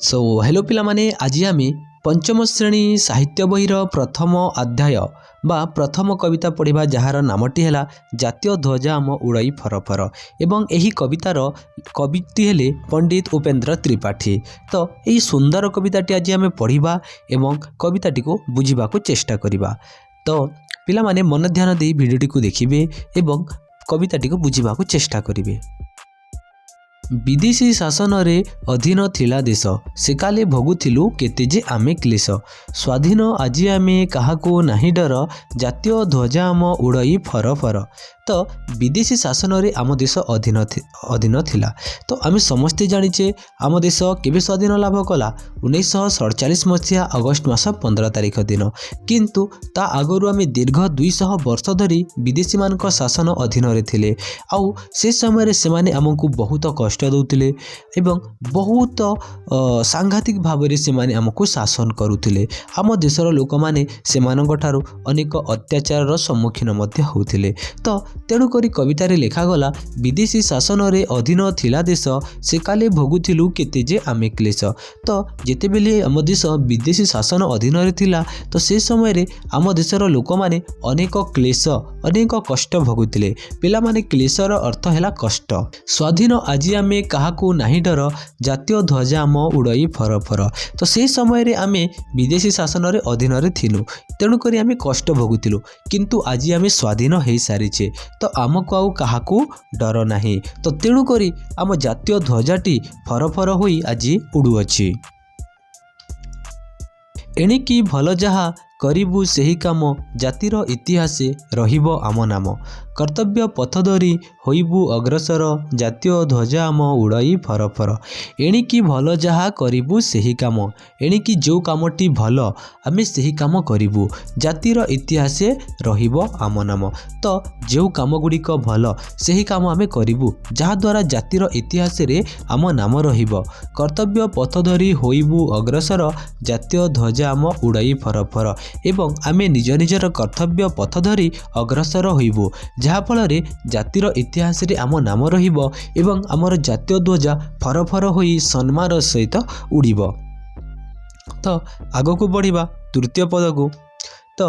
Show hello ପିଲାମାନେ, ଆଜି ଆମେ ପଞ୍ଚମ ଶ୍ରେଣୀ ସାହିତ୍ୟ ବହିର ପ୍ରଥମ ଅଧ୍ୟାୟ ବା ପ୍ରଥମ କବିତା ପଢ଼ିବା, ଯାହାର ନାମଟି ହେଲା ଜାତୀୟ ଧ୍ୱଜା ଆମ ଉଡ଼ଇ ଫର ଫର, ଏବଂ ଏହି କବିତାର କବିଟି ହେଲେ ପଣ୍ଡିତ ଉପେନ୍ଦ୍ର ତ୍ରିପାଠୀ। ତ ଏହି ସୁନ୍ଦର କବିତାଟି ଆଜି ଆମେ ପଢ଼ିବା ଏବଂ କବିତାଟିକୁ ବୁଝିବାକୁ ଚେଷ୍ଟା କରିବା। ତ ପିଲାମାନେ ମନ ଧ୍ୟାନ ଦେଇ ଭିଡ଼ିଓଟିକୁ ଦେଖିବେ ଏବଂ କବିତାଟିକୁ ବୁଝିବାକୁ ଚେଷ୍ଟା କରିବେ। ବିଦେଶୀ ଶାସନରେ ଅଧୀନ ଥିଲା ଦେଶ, ସେକାଲେ ଭୋଗୁଥିଲୁ କେତେ ଯେ ଆମେ କ୍ଲେଶ। ସ୍ୱାଧୀନ ଆଜି ଆମେ କାହାକୁ ନାହିଁ ଡର, ଜାତୀୟ ଧ୍ୱଜା ଆମ ଉଡ଼ଇ ଫର ଫର। ତ ବିଦେଶୀ ଶାସନରେ ଆମ ଦେଶ ଅଧୀନ ଥିଲା। ତ ଆମେ ସମସ୍ତେ ଜାଣିଛେ, ଆମ ଦେଶ କେବେ ସ୍ୱାଧୀନ ଲାଭ କଲା? 1947 ମସିହା ଅଗଷ୍ଟ ମାସ 15 ତାରିଖ ଦିନ। କିନ୍ତୁ ତା ଆଗରୁ ଆମେ ଦୀର୍ଘ 200 ବର୍ଷ ଧରି ବିଦେଶୀମାନଙ୍କ ଶାସନ ଅଧୀନରେ ଥିଲେ, ଆଉ ସେ ସମୟରେ ସେମାନେ ଆମକୁ ବହୁତ କଷ୍ଟ ଦେଉଥିଲେ ଏବଂ ବହୁତ ସାଂଘାତିକ ଭାବରେ ସେମାନେ ଆମକୁ ଶାସନ କରୁଥିଲେ। ଆମ ଦେଶର ଲୋକମାନେ ସେମାନଙ୍କଠାରୁ ଅନେକ ଅତ୍ୟାଚାରର ସମ୍ମୁଖୀନ ମଧ୍ୟ ହେଉଥିଲେ। ତ ତେଣୁକରି କବିତାରେ ଲେଖାଗଲା, ବିଦେଶୀ ଶାସନରେ ଅଧୀନ ଥିଲା ଦେଶ, ସେକାଲେ ଭୋଗୁଥିଲୁ କେତେ ଯେ ଆମେ କ୍ଲେଶ। ତ ଯେତେବେଳେ ଆମ ଦେଶ ବିଦେଶୀ ଶାସନ ଅଧୀନରେ ଥିଲା, ତ ସେ ସମୟରେ ଆମ ଦେଶର ଲୋକମାନେ ଅନେକ କ୍ଲେଶ, ଅନେକ କଷ୍ଟ ଭୋଗୁଥିଲେ। ପିଲାମାନେ, କ୍ଲେଶର ଅର୍ଥ ହେଲା କଷ୍ଟ। ସ୍ୱାଧୀନ ଆଜି ଆମେ କାହାକୁ ନାହିଁ ଡର, ଜାତୀୟ ଧ୍ୱଜା ଆମ ଉଡ଼ଇ ଫର ଫର। ତ ସେ ସମୟରେ ଆମେ ବିଦେଶୀ ଶାସନରେ ଅଧୀନରେ ଥିଲୁ, ତେଣୁକରି ଆମେ କଷ୍ଟ ଭୋଗୁଥିଲୁ। କିନ୍ତୁ ଆଜି ଆମେ ସ୍ୱାଧୀନ ହେଇସାରିଛେ, ତ ଆମକୁ ଆଉ କାହାକୁ ଡର ନାହିଁ। ତ ତେଣୁକରି ଆମ ଜାତୀୟ ଧ୍ୱଜାଟି ଫର ଫର ହୋଇ ଆଜି ଉଡ଼ୁଅଛି। ଏଣିକି ଭଲ ଯାହା କରିବୁ ସେହି କାମ, ଜାତିର ଇତିହାସେ ରହିବ ଆମ ନାମ। କର୍ତ୍ତବ୍ୟ ପଥ ଧରି ହୋଇବୁ ଅଗ୍ରସର, ଜାତୀୟ ଧ୍ୱଜା ଆମ ଉଡ଼ଇ ଫର ଫର। ଏଣିକି ଭଲ ଯାହା କରିବୁ ସେହି କାମ, ଏଣିକି ଯେଉଁ କାମଟି ଭଲ ଆମେ ସେହି କାମ କରିବୁ, ଜାତିର ଇତିହାସେ ରହିବ ଆମ ନାମ। ତ ଯେଉଁ କାମ ଗୁଡ଼ିକ ଭଲ ସେହି କାମ ଆମେ କରିବୁ, ଯାହାଦ୍ୱାରା ଜାତିର ଇତିହାସରେ ଆମ ନାମ ରହିବ। କର୍ତ୍ତବ୍ୟ ପଥ ଧରି ହୋଇବୁ ଅଗ୍ରସର, ଜାତୀୟ ଧ୍ୱଜା ଆମ ଉଡ଼ଇ ଫର ଫର। ଏବଂ ଆମେ ନିଜ ନିଜର କର୍ତ୍ତବ୍ୟ ପଥ ଧରି ଅଗ୍ରସର ହୋଇବୁ, ଯାହାଫଳରେ ଜାତିର ଇତିହାସରେ ଆମ ନାମ ରହିବ ଏବଂ ଆମର ଜାତୀୟ ଧ୍ୱଜା ଫର ଫର ହୋଇ ସମ୍ମାନର ସହିତ ଉଡ଼ିବ। ତ ଆଗକୁ ବଢ଼ିବା ତୃତୀୟ ପଦକୁ। ତ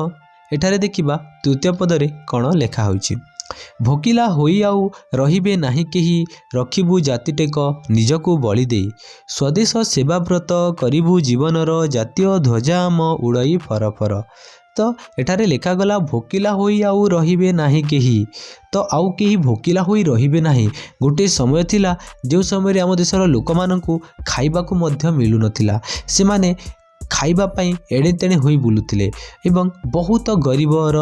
ଏଠାରେ ଦେଖିବା ତୃତୀୟ ପଦରେ କ'ଣ ଲେଖା ହୋଇଛି। ଭୋକିଲା ହୋଇ ଆଉ ରହିବେ ନାହିଁ କେହି, ରଖିବୁ ଜାତିଟେକ ନିଜକୁ ବଳି ଦେଇ। ସ୍ୱଦେଶ ସେବା ବ୍ରତ କରିବୁ ଜୀବନର, ଜାତୀୟ ଧ୍ୱଜା ଆମ ଉଡ଼ଇ ଫର ଫର। ତ ଏଠାରେ ଲେଖାଗଲା, ଭୋକିଲା ହୋଇ ଆଉ ରହିବେ ନାହିଁ କେହି। ତ ଆଉ କେହି ଭୋକିଲା ହୋଇ ରହିବେ ନାହିଁ। ଗୋଟିଏ ସମୟ ଥିଲା, ଯେଉଁ ସମୟରେ ଆମ ଦେଶର ଲୋକମାନଙ୍କୁ ଖାଇବାକୁ ମଧ୍ୟ ମିଳୁନଥିଲା। ସେମାନେ ଖାଇବା ପାଇଁ ଏଣେ ତେଣେ ହୋଇ ବୁଲୁଥିଲେ ଏବଂ ବହୁତ ଗରିବର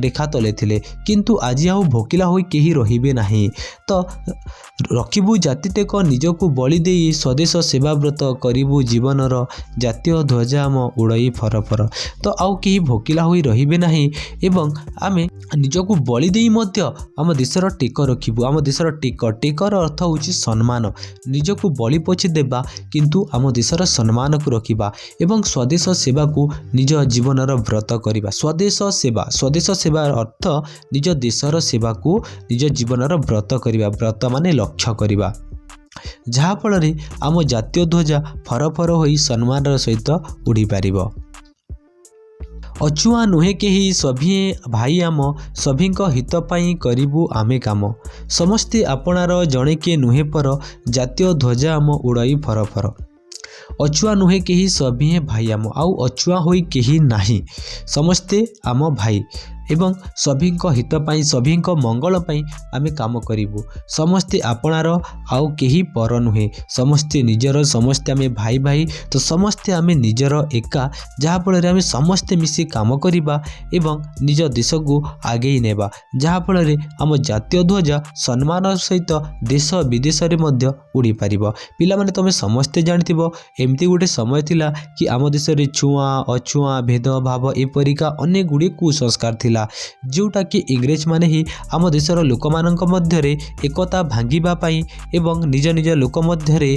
ରେଖା ତଳେ ଥିଲେ। କିନ୍ତୁ ଆଜି ଆଉ ଭୋକିଲା ହୋଇ କେହି ରହିବେ ନାହିଁ। ତ ରଖିବୁ ଜାତିଟେକ ନିଜକୁ ବଳି ଦେଇ, ସ୍ୱଦେଶ ସେବା ବ୍ରତ କରିବୁ ଜୀବନର, ଜାତୀୟ ଧ୍ୱଜା ଆମ ଉଡ଼ଇ ଫର ଫର। ତ ଆଉ କେହି ଭୋକିଲା ହୋଇ ରହିବେ ନାହିଁ ଏବଂ ଆମେ ନିଜକୁ ବଳି ଦେଇ ମଧ୍ୟ ଆମ ଦେଶର ଟେକ ରଖିବୁ। ଆମ ଦେଶର ଟେକ, ଟେକର ଅର୍ଥ ହେଉଛି ସମ୍ମାନ। ନିଜକୁ ବଳି ପଛେ ଦେବା, କିନ୍ତୁ ଆମ ଦେଶର ସମ୍ମାନକୁ ରଖିବା ଏବଂ ସ୍ୱଦେଶ ସେବାକୁ ନିଜ ଜୀବନର ବ୍ରତ କରିବା। ସ୍ୱଦେଶ ସେବା, ସ୍ୱଦେଶ ସେବାର ଅର୍ଥ ନିଜ ଦେଶର ସେବାକୁ ନିଜ ଜୀବନର ବ୍ରତ କରିବା। ବ୍ରତ ମାନେ ଲକ୍ଷ୍ୟ କରିବା, ଯାହାଫଳରେ ଆମ ଜାତୀୟ ଧ୍ୱଜା ଫର ଫର ହୋଇ ସମ୍ମାନର ସହିତ ଉଡ଼ିପାରିବ। ଅଛୁଆଁ ନୁହେଁ କେହି ସଭିଏଁ ଭାଇ ଆମ, ସଭିଙ୍କ ହିତ ପାଇଁ କରିବୁ ଆମେ କାମ। ସମସ୍ତେ ଆପଣାର ଜଣେ କିଏ ନୁହେଁ ପର, ଜାତୀୟ ଧ୍ୱଜା ଆମ ଉଡ଼ଇ ଫର ଫର। ଅଛୁଆଁ ନୁହେଁ କେହି ସଭିଏଁ ଭାଇ ଆମ, ଆଉ ଅଛୁଆଁ ହୋଇ କେହି ନାହିଁ, ସମସ୍ତେ ଆମ ଭାଇ ଏବଂ ସଭିଙ୍କ ହିତ ପାଇଁ, ସଭିଙ୍କ ମଙ୍ଗଳ ପାଇଁ ଆମେ କାମ କରିବୁ। ସମସ୍ତେ ଆପଣାର, ଆଉ କେହି ପର ନୁହେଁ, ସମସ୍ତେ ନିଜର, ସମସ୍ତେ ଆମେ ଭାଇ ଭାଇ। ତ ସମସ୍ତେ ଆମେ ନିଜର ଏକା, ଯାହାଫଳରେ ଆମେ ସମସ୍ତେ ମିଶି କାମ କରିବା ଏବଂ ନିଜ ଦେଶକୁ ଆଗେଇ ନେବା, ଯାହାଫଳରେ ଆମ ଜାତୀୟ ଧ୍ୱଜା ସମ୍ମାନର ସହିତ ଦେଶ ବିଦେଶରେ ମଧ୍ୟ ଉଡ଼ିପାରିବ। ପିଲାମାନେ, ତୁମେ ସମସ୍ତେ ଜାଣିଥିବ, ଏମିତି ଗୋଟେ ସମୟ ଥିଲା କି ଆମ ଦେଶରେ ଛୁଆଁ ଅଛୁଆଁ ଭେଦଭାବ ଏପରିକା ଅନେକ ଗୁଡ଼ିଏ କୁସଂସ୍କାର ଥିଲା। ଥିଲା, ଯେଉଁଟାକି ଇଂରେଜମାନେ ହିଁ ଆମ ଦେଶର ଲୋକମାନଙ୍କ ମଧ୍ୟରେ ଏକତା ଭାଙ୍ଗିବା ପାଇଁ ଏବଂ ନିଜ ନିଜ ଲୋକ ମଧ୍ୟରେ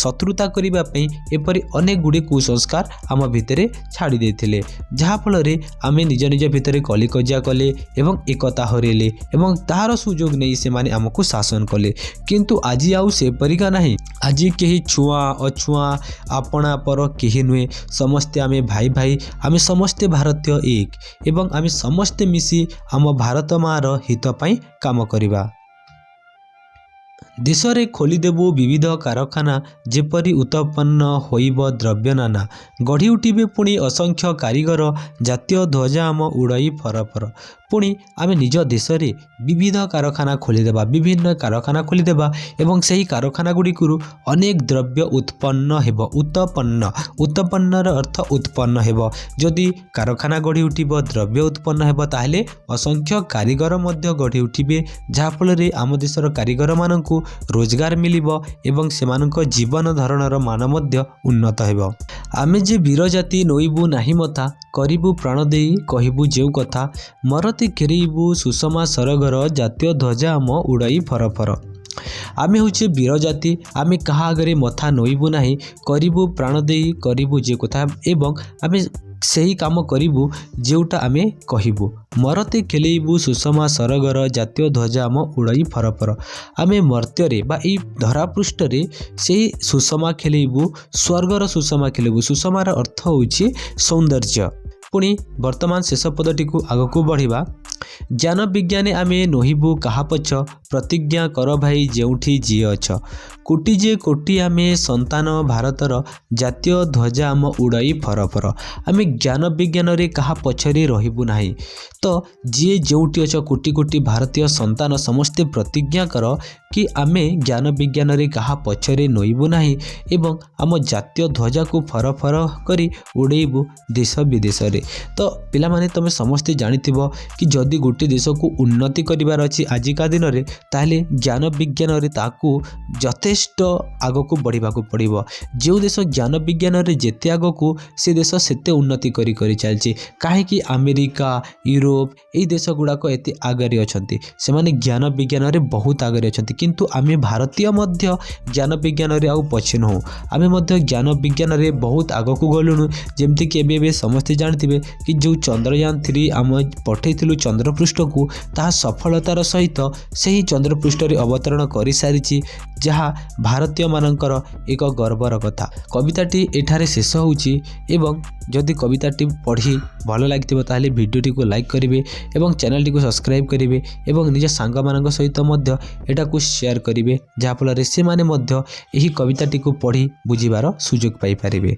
ଶତ୍ରୁତା କରିବା ପାଇଁ ଏପରି ଅନେକ ଗୁଡ଼ିଏ କୁସଂସ୍କାର ଆମ ଭିତରେ ଛାଡ଼ି ଦେଇଥିଲେ, ଯାହାଫଳରେ ଆମେ ନିଜ ନିଜ ଭିତରେ କଳିକଜିଆ କଲେ ଏବଂ ଏକତା ହରାଇଲେ ଏବଂ ତାହାର ସୁଯୋଗ ନେଇ ସେମାନେ ଆମକୁ ଶାସନ କଲେ। କିନ୍ତୁ ଆଜି ଆଉ ସେପରିକା ନାହିଁ। ଆଜି କେହି ଛୁଆଁ ଅଛୁଆଁ, ଆପଣା ପର କେହି ନୁହେଁ। ସମସ୍ତେ ଆମେ ଭାଇ ଭାଇ, ଆମେ ସମସ୍ତେ ଭାରତୀୟ ଏକ ଏବଂ ଆମେ ସମସ୍ତେ ମିଶି ଆମ ଭାରତ ମାଆର ହିତ ପାଇଁ କାମ କରିବା। ଦେଶରେ ଖୋଲିଦେବୁ ବିବିଧ କାରଖାନା, ଯେପରି ଉତ୍ପନ୍ନ ହୋଇବ ଦ୍ରବ୍ୟ ନାନା। ଗଢ଼ି ଉଠିବେ ପୁଣି ଅସଂଖ୍ୟ କାରିଗର, ଜାତୀୟ ଧ୍ୱଜା ଆମ ଉଡ଼ଇ ଫର ଫର। ପୁଣି ଆମେ ନିଜ ଦେଶରେ ବିବିଧ କାରଖାନା ଖୋଲିଦେବା, ବିଭିନ୍ନ କାରଖାନା ଖୋଲିଦେବା ଏବଂ ସେହି କାରଖାନା ଗୁଡ଼ିକରୁ ଅନେକ ଦ୍ରବ୍ୟ ଉତ୍ପନ୍ନ ହେବ। ଉତ୍ପନ୍ନ, ଉତ୍ପନ୍ନର ଅର୍ଥ ଉତ୍ପନ୍ନ ହେବ। ଯଦି କାରଖାନା ଗଢ଼ି ଉଠିବ, ଦ୍ରବ୍ୟ ଉତ୍ପନ୍ନ ହେବ, ତାହେଲେ ଅସଂଖ୍ୟ କାରିଗର ମଧ୍ୟ ଗଢ଼ି ଉଠିବେ, ଯାହାଫଳରେ ଆମ ଦେଶର କାରିଗରମାନଙ୍କୁ ରୋଜଗାର ମିଳିବ ଏବଂ ସେମାନଙ୍କ ଜୀବନ ଧରଣର ମାନ ମଧ୍ୟ ଉନ୍ନତ ହେବ। ଆମେ ଯେ ବୀର ଜାତି ନୋଇବୁ ନାହିଁ ମଥା, କରିବୁ ପ୍ରାଣ ଦେଇ କହିବୁ ଯେଉଁ କଥା। ମରତେ ଖେଲେଇବୁ ସୁଷମା ସରଗର, ଜାତୀୟ ଧ୍ୱଜା ଆମ ଉଡ଼ଇ ଫର ଫର। ଆମେ ହେଉଛେ ବୀର ଜାତି, ଆମେ କାହା ଆଗରେ ମଥା ନୋଇବୁ ନାହିଁ। କରିବୁ ପ୍ରାଣ ଦେଇ କରିବୁ ଯେ କଥା ଏବଂ ଆମେ ସେହି କାମ କରିବୁ ଯେଉଁଟା ଆମେ କହିବୁ। ମରତେ ଖେଲେଇବୁ ସୁଷମା ସରଗର, ଜାତୀୟ ଧ୍ୱଜା ଆମ ଉଡ଼ଇ ଫର ଫର। ଆମେ ମର୍ତ୍ତ୍ୟରେ ବା ଏଇ ଧରାପୃଷ୍ଠରେ ସେହି ସୁଷମା ଖେଲେଇବୁ, ସ୍ୱର୍ଗର ସୁଷମା ଖେଲେଇବୁ। ସୁଷମାର ଅର୍ଥ ହେଉଛି ସୌନ୍ଦର୍ଯ୍ୟ। ପୁଣି ବର୍ତ୍ତମାନ ଶେଷ ପଦଟିକୁ ଆଗକୁ ବଢ଼ିବା। ଜ୍ଞାନ ବିଜ୍ଞାନେ ଆମେ ନୋହିବୁ କାହା ପଛ, ପ୍ରତିଜ୍ଞା କର ଭାଇ ଯେଉଁଠି ଯିଏ ଅଛ। କୋଟି ଯେ କୋଟି ଆମେ ସନ୍ତାନ ଭାରତର, ଜାତୀୟ ଧ୍ୱଜା ଆମ ଉଡ଼ଇ ଫର ଫର। ଆମେ ଜ୍ଞାନ ବିଜ୍ଞାନରେ କାହା ପଛରେ ରହିବୁ ନାହିଁ। ତ ଯିଏ ଯେଉଁଠି ଅଛ, କୋଟି କୋଟି ଭାରତୀୟ ସନ୍ତାନ ସମସ୍ତେ ପ୍ରତିଜ୍ଞା କର କି ଆମେ ଜ୍ଞାନ ବିଜ୍ଞାନରେ କାହା ପଛରେ ନୋହିବୁ ନାହିଁ ଏବଂ ଆମ ଜାତୀୟ ଧ୍ୱଜାକୁ ଫର ଫର କରି ଉଡ଼େଇବୁ ଦେଶ ବିଦେଶରେ। ତ ପିଲାମାନେ, ତୁମେ ସମସ୍ତେ ଜାଣିଥିବ କି ଯଦି ଗୋଟିଏ ଦେଶକୁ ଉନ୍ନତି କରିବାର ଅଛି ଆଜିକା ଦିନରେ, ତାହେଲେ ଜ୍ଞାନ ବିଜ୍ଞାନରେ ତାକୁ ଯଥେଷ୍ଟ ଆଗକୁ ବଢ଼ିବାକୁ ପଡ଼ିବ। ଯେଉଁ ଦେଶ ଜ୍ଞାନ ବିଜ୍ଞାନରେ ଯେତେ ଆଗକୁ, ସେ ଦେଶ ସେତେ ଉନ୍ନତି କରି କରି ଚାଲିଛି। କାହିଁକି ଆମେରିକା, ୟୁରୋପ ଏଇ ଦେଶ ଗୁଡ଼ାକ ଏତେ ଆଗରେ ଅଛନ୍ତି? ସେମାନେ ଜ୍ଞାନ ବିଜ୍ଞାନରେ ବହୁତ ଆଗରେ ଅଛନ୍ତି। କିନ୍ତୁ ଆମେ ଭାରତୀୟ ମଧ୍ୟ ଜ୍ଞାନ ବିଜ୍ଞାନରେ ଆଉ ପଛେ ନୁହଁ। ଆମେ ମଧ୍ୟ ଜ୍ଞାନ ବିଜ୍ଞାନରେ ବହୁତ ଆଗକୁ ଗଲୁଣୁ। ଯେମିତିକି ଏବେ ଏବେ ସମସ୍ତେ ଜାଣିଥିବେ କି ଯେଉଁ ଚନ୍ଦ୍ରଯାନ 3 ଆମେ ପଠାଇଥିଲୁ ଚନ୍ଦ୍ରପୃଷ୍ଠକୁ, ତାହା ସଫଳତାର ସହିତ ସେହି ଚନ୍ଦ୍ରପୃଷ୍ଠରେ ଅବତରଣ କରିସାରିଛି, ଯାହା ଭାରତୀୟମାନଙ୍କର ଏକ ଗର୍ବର କଥା। କବିତାଟି ଏଠାରେ ଶେଷ ହେଉଛି ଏବଂ ଯଦି କବିତାଟି ପଢ଼ି ଭଲ ଲାଗିଥିବ, ତାହେଲେ ଭିଡ଼ିଓଟିକୁ ଲାଇକ୍ କରିବେ ଏବଂ ଚ୍ୟାନେଲଟିକୁ ସବସ୍କ୍ରାଇବ୍ କରିବେ ଏବଂ ନିଜ ସାଙ୍ଗମାନଙ୍କ ସହିତ ମଧ୍ୟ ଏଟାକୁ ସେୟାର କରିବେ, ଯାହାଫଳରେ ସେମାନେ ମଧ୍ୟ ଏହି କବିତାଟିକୁ ପଢ଼ି ବୁଝିବାର ସୁଯୋଗ ପାଇପାରିବେ।